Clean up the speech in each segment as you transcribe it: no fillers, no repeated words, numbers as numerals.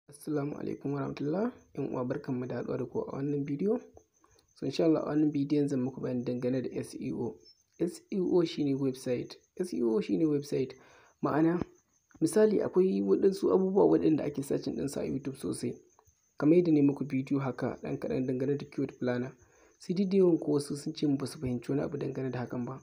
Assalamu alaikum warahmatullah. ‘Yan uwa, barkanmu da haɗuwa da ku a wannan bidiyo. So insha Allah a wannan bidiyon zan muku bayani dangane da SEO. SEO shine website. SEO shine website. Ma'ana, misali, akwai waɗansu abubuwa waɗanda ake searching ɗinsu a YouTube sosai. Kamar yadda na yi muku bidiyo haka ɗan kaɗan dangane da keyword planner. Sai dai da yawan ku wasu sun ce ba su fahimci wani abu dangane da hakan ba.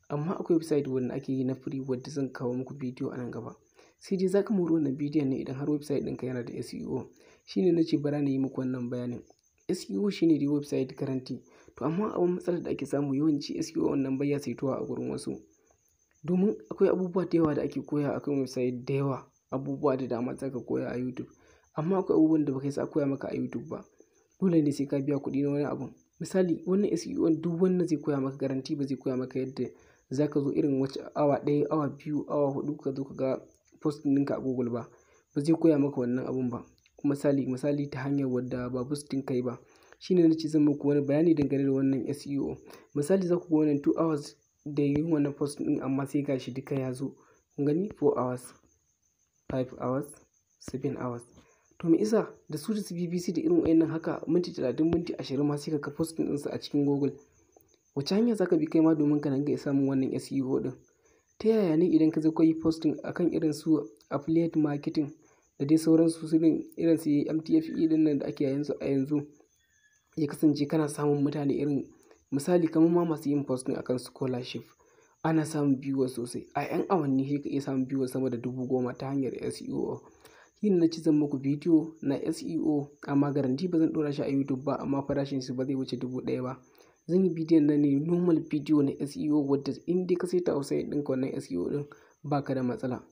Amma akwai website wanda ake yi na free wadda zan kawo muku bidiyo a nan gaba. Sai dai za ka mori wannan bidiyon ne idan har website ɗinka yana da SEO. Shine na ce bara na yi muku wannan bayanin. SEO shine dai website guarantee. To amma abin matsalar da ake samu, yawanci SEO wannan bai ya saituwa a gurin wasu. Domin akwai abubuwa da yawa da ake koya akan website da yawa, abubuwa da dama za ka koya a YouTube. Amma akwai abubuwan da baka isa a koya maka a YouTube ba. Dole ne sai ka biya kuɗi na wani abun. Misali, wannan SEO, duk wanda zai koya maka guarantee ba zai koya maka yadda za ka zo irin wace awa 1, awa 2, awa 4 ka zo ka ga post ɗinka a Google ba. Ba zai koya maka wannan abun ba. Misali, ta hanyar wadda ba boosting kai ba. Shine na ce zan muku wani bayani dangane da wannan SEO. Misali, za ku ga wannan 2 hours da yin wannan post ɗin, amma sai gashi duka ya zo. Kun gani, 4 hours, 5 hours, 7 hours. To me isa da su da su BBC da irin wayannan haka minti 30, minti 20 ma sai ka ga post ɗinsu a cikin Google? Wace hanya za ka bi kai ma domin ka dinga samun wannan SEO ɗin? Ta yaya ne idan ka zo ka yi posting akan irin su affiliate marketing da dai sauransu, su irin su MTFE ɗin nan da ake yayin su a yanzu, ya kasance kana samun mutane, irin misali kamar ma masu yin posting akan scholarship, ana samun viewers sosai? A 'yan awanni sai ka iya samun viewers sama da 10,000 ta hanyar SEO. Shi ne na ce zan muku bidiyo na SEO, amma guarantee ba zan ɗora shi a YouTube ba, amma farashin shi ba zai wuce 1000 ba. Zan yi bidiyon nan ne, normal bidiyo na SEO, wadda in dai ka saita website ɗinka wannan SEO ɗin, ba ka da matsala.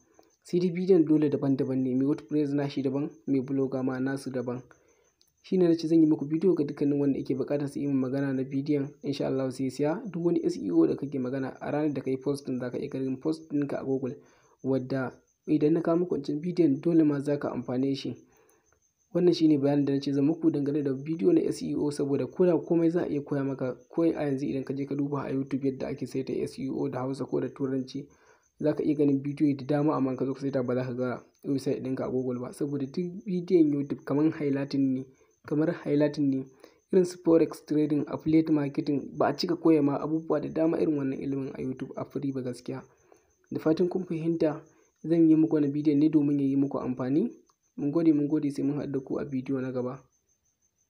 Sai dai bidiyon dole daban-daban ne, mai WordPress nashi daban, mai Blogger ma nasu daban. Shi ne na ce zan yi muku bidiyo ga dukkanin wanda yake buƙatar su yi min magana na bidiyon, insha Allah sai siya. Duk wani SEO da kake magana, a ranar da ka yi posting za ka iya ganin post ɗinka a Google, wadda idan na kawo muku wancan bidiyon dole ma za ka amfane shi. Wannan shine bayanin da na ce zan muku dangane da bidiyo na SEO, saboda ko da komai za a iya koya maka ko a yanzu, idan ka je ka duba a YouTube yadda ake saita SEO da Hausa ko da Turanci, za ka iya ganin bidiyo da dama, amma ka zo ka saita ba za ka ga website ɗinka a Google ba, saboda duk bidiyon YouTube kamar highlighting ne, kamar highlighting ne. Irin su forex trading, affiliate marketing, ba a cika koya ma abubuwa da dama irin wannan ilimin a YouTube a free ba gaskiya. Da fatan kun fahimta, zan yi muku wannan bidiyon ne domin ya yi muku amfani. Mun gode, mun gode, sai mun haɗu da ku a bidiyo na gaba.